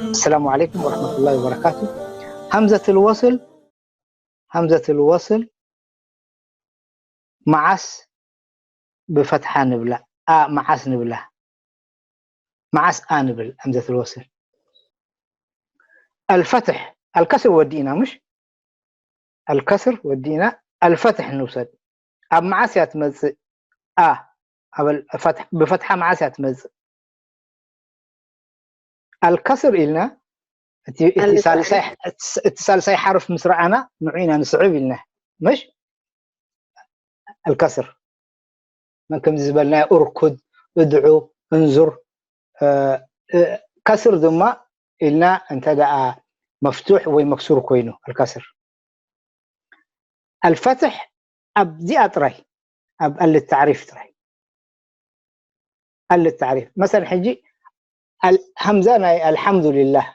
السلام عليكم ورحمة الله وبركاته. همزة الوصل، همزة الوصل መዓስ ብፈትሓ ንብላ? ኣ መዓስ ንብላ? መዓስ ኣ ንብል? همزة الوصل። الفتح، الكسر ወዲእና ምሽ? الكسر ወዲእና፣ الفتح ንውሰድ። ኣብ መዓስ እያ ትመጽእ? ኣ ኣብ ፈትሕ- ብፈትሓ መዓስ እያ ትመጽእ? الكسر ኢልና እቲ እቲ ሳልሳይ እቲ ሳልሳይ ሓርፍ ምስ ረኣና ንዑ ኢና ንስዕብ ኢልና ምሽ? الكسر መን ከምዚ ዝበልናዮ ኡርኩድ፣ እድዑ፣ እንዙር። ከስር ድማ ኢልና እንተ ደኣ መፍቱሕ ወይ መክሱር ኮይኑ الكسر። الفتح ኣብዚኣ ጥራይ ኣብ ال التعريف ጥራይ ال التعريف مثلا ሕጂ همزة ናይ الحمد لله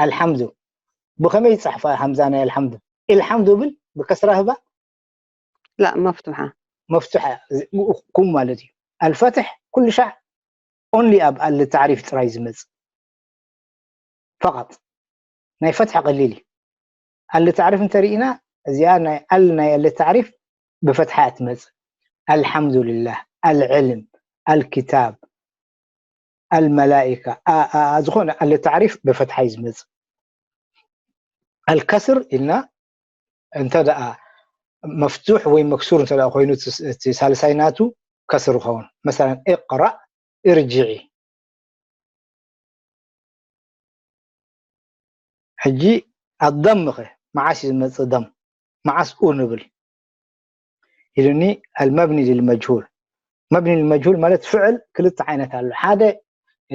الحمد ብኸመይ ይጻሕፋ همزة ናይ الحمد الحمد ብል ብከስራ ህባ لا مفتوحة مفتوحة ኩም ማለት እዩ الفتح ኩሉ ሻዕ only ኣብ ال التعريف ጥራይ ዝመጽእ فقط ናይ ፈትሒ ቀሊል እዩ ال التعريف እንተሪእና እዚኣ ናይ ال ናይ ال التعريف ብፈትሓ እያ ትመጽእ الحمد لله العلم الكتاب الملائكة ዝኾነ ال التعريف ብፈትሓ እዩ ዝመጽእ الكسر ኢልና እንተ ደኣ መፍቱሕ ወይ መክሱር እንተ ደኣ ኮይኑ እቲ ሳልሳይ ናቱ ከስር ይኸውን مثلا اقرأ ارجعي ሕጂ ኣضም ኸ መዓስ እዩ ዝመጽእ ضم መዓስ ኡ ንብል ኢሉኒ المبني للمجهول مبني للمجهول ማለት ፍዕል ክልተ ዓይነት ኣሎ ሓደ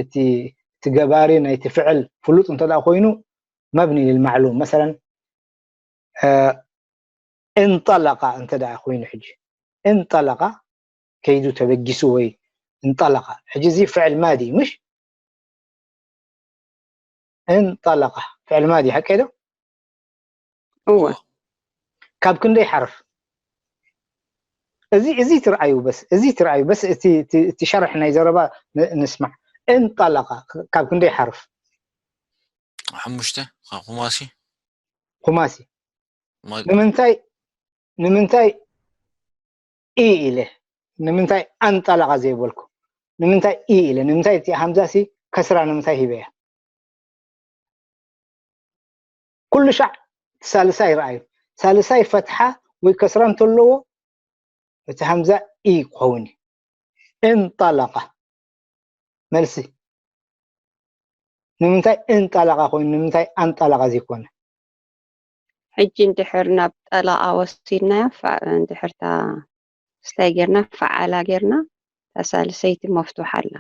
እቲ እቲ ገባሪ ናይቲ ፍዕል ፍሉጥ እንተ ደኣ ኮይኑ مبني للمعلوم مثلا انطلق እንተ ደኣ ኮይኑ ሕጂ انطلق ከይዱ ተበጊሱ ወይ انطلق ሕጂ እዚ ፍዕል ማዲ ምሽ انطلق ፍዕል ማዲ ሓቀይ ዶ እወ ካብ ክንደይ ሓርፍ እዚ እዚ ትርኣዩ በስ እዚ ትርኣዩ በስ እቲ እቲ- እቲ ሸርሕ ናይ ዘረባ ን- ንስማዕ انطلق ካብ ክንደይ ሓርፍ ሓሙሽተ ካብ ኹማሲ ኹማሲ ማይ- ንምንታይ ንምንታይ ኢ ኢለ ንምንታይ أنطلق ዘይበልኩ ንምንታይ ኢ ኢለ ንምንታይ እቲ ሃምዛ ሲ ከስራ ንምንታይ ሂበያ ኩሉ ሻዕ ሳልሳይ ይረኣዩ ሳልሳይ ፈትሓ ወይ ከስራ እንተለዎ እቲ ሃምዛ ኢ ክኸውን እዩ انطلق መልሲ ንምንታይ انطلق ኮይኑ ንምንታይ أنطلق ዘይኮነ ሕጂ እንድሕር ናብ ጠለቓ ወሲድናዮ እንድሕርታ ስታይ ጌርና ፈዓላ ጌርና እታ ሳልሰይቲ መፍቱሕ ኣላ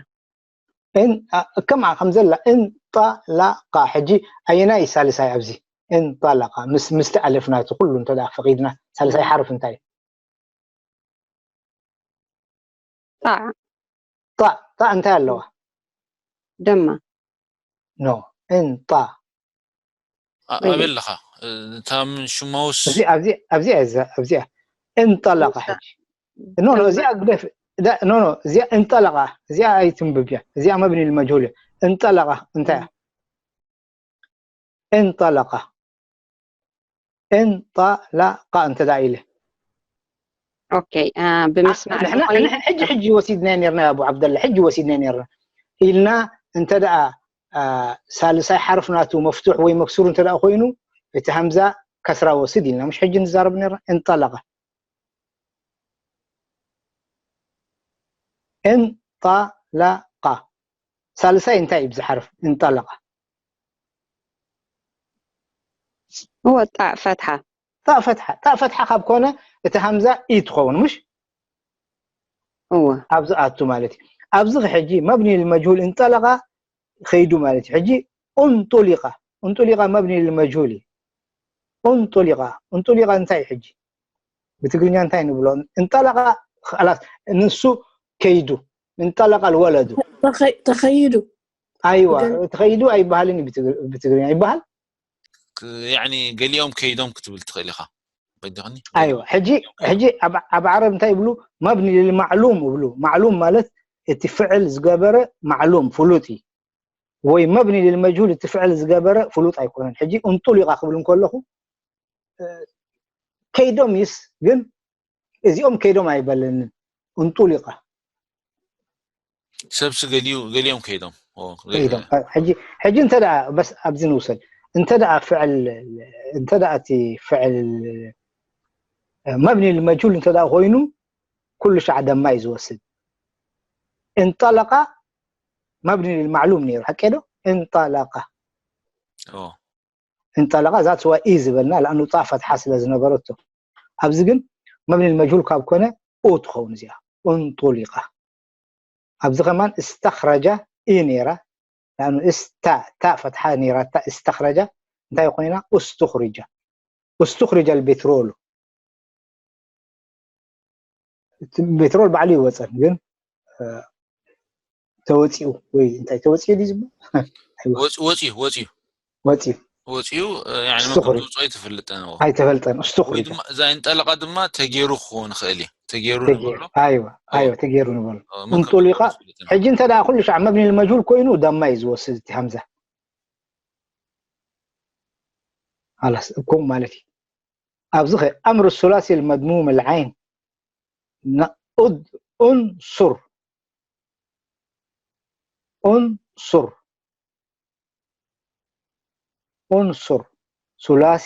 ከምኣ ከም ዘላ انطلق ሕጂ ኣየናይ ሳልሳይ ኣብዚ انطلق ምስ ምስቲ ኣለፍና እቲ ኩሉ እንተ ፈቂድና ሳልሳይ ሓርፍ እንታይ ጣዕ ጣ ጣ እንታይ ኣለዋ ደማ ኖ እንጣ ኣበይ ኣለኻ እታ ምን ሽማውስ ኣብዚኣ ኣብዚኣ እንጠለቃ ሕጂ ኖ ኖ እዚኣ ግደፍ ኖ ኖ እዚኣ እንጠለቃ እዚኣ ኣይትንብብ እያ እዚኣ መብኒ ልመጅሁል እያ እንጠለቃ እንታይ እያ እንጠለቃ እንጠለቃ እንተ ደኣ ኢለ ኦኬ ብምስማዕ ሕጂ ሕጂ ወሲድና ነርና ኣቡ ዓብደላ ሕጂ ወሲድና ነርና ኢልና እንተ ደኣ ሳልሳይ ሓርፍ ናቱ መፍቱሕ ወይ መክሱር እንተ ደኣ ኮይኑ እቲ ሃምዛ ከስራ ወስድ ኢልና ምሽ ሕጂ ንዛረብ ነርና እንጠለቃ እንጠለቃ ሳልሳይ እንታይ እዩ ብዝሓርፍ እንጠለቃ እወ ጣዕ ፈትሓ ጣዕ ፈትሓ ጣዕ ፈትሓ ካብ ኮነ እቲ ሃምዛ ኢ ትኸውን ምሽ እወ ኣብዚ ኣቱ ማለት እዩ ኣብዚ ሕጂ መብኒ ልመጅሁል እንጠለቃ ከይዱ ማለት እዩ ሕጂ እንጡሊቃ እንጡሊቃ መብኒ ልመጅሁል እዩ እንጡሊቃ እንጡሊቃ እንታይ ሕጂ ብትግርኛ እንታይ ንብሎ እንጠለቃ ላስ ንሱ ከይዱ እንጠለቃ ልወለዱ ተኸይዱ ኣይዋ ተኸይዱ ኣይበሃልን ብትግርኛ ይበሃል ያኒ ገሊኦም ከይዶም ክትብል ትኽእል ኢኻ በጃኽኒ። ኣይዋ ሕጂ ሕጂ ኣብ ኣብ ዓረብ እንታይ ይብሉ? መብኒ ልልማዕሉም ይብሉ። ማዕሉም ማለት እቲ ፍዕል ዝገበረ ማዕሉም ፍሉጥ እዩ። ወይ መብኒ ልልመጅሁል እቲ ፍዕል ዝገበረ ፍሉጥ ኣይኮነን። ሕጂ እንጡሊቃ ክብል እንከለኹ እ፣ ከይዶም ይስ ግን እዚኦም ከይዶም ኣይበለንን። እንጡሊቃ ሰብሲ ገሊኡ ገሊኦም ከይዶም ኦ፣ ገ- ከይዶም ሕጂ ሕጂ እንተ ደኣ በስ ኣብዚ ንውሰድ እንተ ደኣ ፍዕል እንተ ደኣ እቲ ፍዕል መብኒ ልመጅሁል እንተ ደኣ ኮይኑ ኩሉ ሻዕ ደማ እዩ ዝወስድ። እንጠለቃ መብኒ ልማዕሉም ነይሩ ሓቂ ዶ? እንጠለቃ ኦ፣ እንጠለቃ ዛት ዋ ኢ ዝበልና ለኣኑ ጣ ፈትሓ ስለ ዝነበረቶ ኣብዚ ግን መብኒ ልመጅሁል ካብ ኮነ ኡ ትኸውን እዚኣ እንጡሊቃ ኣብዚ ከማን እስተኽረጃ ኢ ነይራ ለኣኑ እስታ ታ ፈትሓ ነይራታ እስተኽረጃ እንታይ ኮይና እስትኽሪጃ እስትኽሪጃ ልቤትሮሉ እቲ ቤትሮል ባዕሉ ይወፀን ግን እ፣ ተወፂኡ ወይ እንታይ ተወፂኡ ድዩ ዝበሃል ወፂ- ወፂኡ ወፂኡ ወፂኡ ወፂኡ እ፣ ያኒ እሱ መን ከም ኹሪ- ዝወፅኦ ኣይተፈልጠን ኦ። ኣይተፈልጠን እሱ ወይ ኹሪጃ ድማ እዛ እንጠለቃ ድማ ተገይሩ ክኸውን ይኽእል እዩ። ተገይሩ ተገይሩ ንብሎ ኣይዋ ኣይዋ ተገይሩ ንበሎ እ፣ መን ከም እንጡሊቃ ዝወፅኦ ኣይተፈልጠን። ሕጂ እንተ ደኣ ኩሉ ሻዕ መብኒ ልመጅሁል ኮይኑ ደማ እዩ ዝወስድ እቲ ሃምዛ ሃላስ እኮ ማለት እዩ ኣብዚ ኸ ኣምር ሱላሲ ልመድሙም ልዓይን ኡንሱር ኡንሱር ኡንሱር ሱላሲ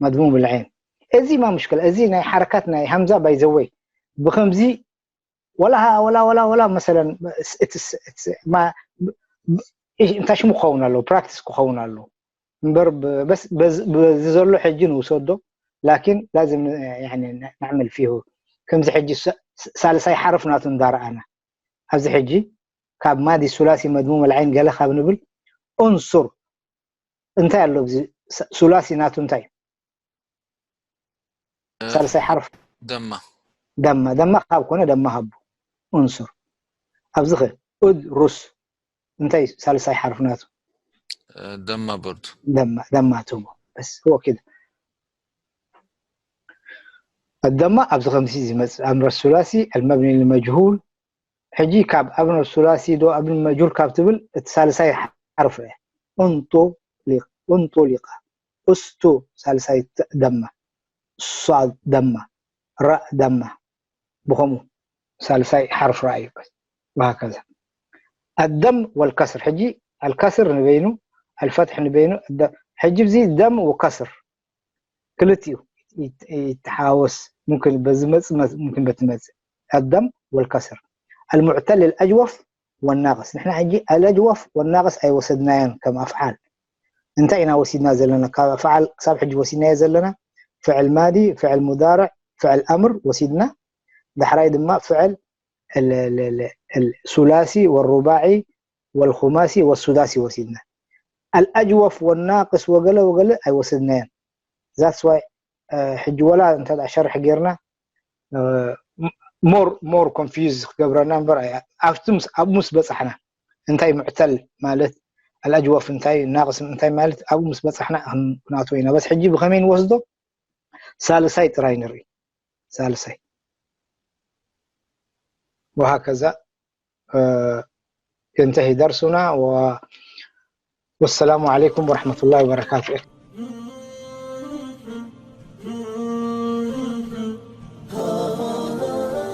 መድሙም ልዓይን እዚ ማ ሙሽክላ እዚ ናይ ሓረካት ናይ ሃምዛ ባይዘወይ ብከምዚ ወላ ወላ ወላ ወላ መሰለን እቲ ስ- እቲ ስ- ማ- እንታይ ሽሙ ክኸውን ኣለዎ ፕራክቲስ ክኸውን ኣለዎ እምበር ብ- በስ በዚ በዚ ዘሎ ሕጂ ንውሰዶ ላኪን ላዝም ን- ያኒ ን- ንዕመል ፊሁ ከምዚ ሕጂ ሳ- ሳልሳይ ሓርፍ ናቱ እንዳረኣና ኣብዚ ሕጂ ካብ ማዲ ሱላሲ መድሙም ኣልዓይን ገለ ካብ ንብል ኡንሱር እንታይ ኣሎ ኣብዚ ስ- ሱላሲ ናቱ እንታይ እዩ እ፣ ሳልሳይ ሓርፍ ደማ ደማ ደማ ካብ ኮነ ደማ ሃቡ ኡንሱር ኣብዚ ኸ ኡድሩስ እንታይ ሳልሳይ ሓርፍ ናቱ እ፣ ደማ በርዱ ደማ ደማ ትህቦ በስ هو كده الدما ኣብዚ ከምዚ ዝመጽእ ኣምር ሱላሲ المبني للمجهول ሕጂ ካብ ኣምር ሱላሲ ዶ ኣምር መጅሁል ካብ ትብል እቲ ሳልሳይ ሓርፍ እያ እንጡሊቅ እንጡሊቃ እስቱ ሳልሳይ ት- ደማ ሷድ ደማ ራእ ደማ ብኸምኡ ሳልሳይ ሓርፍ ራእዩ وهكذا الدم والكسر ሕጂ الكسر ንበይኑ الفتح ንበይኑ الد- ሕጂ እዚ ደም ወከስር ክልቲኡ ይት- ይተሓወስ ممكن በዚ መጽ መ- ممكن በቲ መጽ الدم والكسر المعتل الأجوف والناقص ንሕና ሕጂ الأجوف والناقص ኣይወሰድናዮን ከም ኣፍዓል እንታይ ኢና ወሲድና ዘለና ካብ ኣፍዓል ክሳብ ሕጂ ወሲድናዮ ዘለና ፍዕል ማዲ ፍዕል ሙዳርዕ ፍዕል ኣምር ወሲድና ዳሕራይ ድማ ፍዕል ال- ال- ال- ال- ثلاثي والرباعي والخماسي والسداسي ወሲድና الأجوف والناقص ወገለ ወገለ ኣይወሰድናዮን that's why እ፣ ሕጂ ወላ እንተ ደኣ ሸርሒ ጌርና more more confuse ክገብረና እምበር ኣይ- ኣብቲ ምስ ኣብኡ ምስ በጻሕና እንታይ ሙዕተል ማለት الأجوف እንታይ ናቅስ እንታይ ማለት ኣብኡ ምስ በጻሕና ክን- ክንኣትዎ ኢና በስ ሕጂ ብኸመይ ንወስዶ ሳልሳይ ጥራይ ንርኢ ሳልሳይ وهكذا እ፣ ينتهي درسنا و والسلام عليكم ورحمة الله وبركاته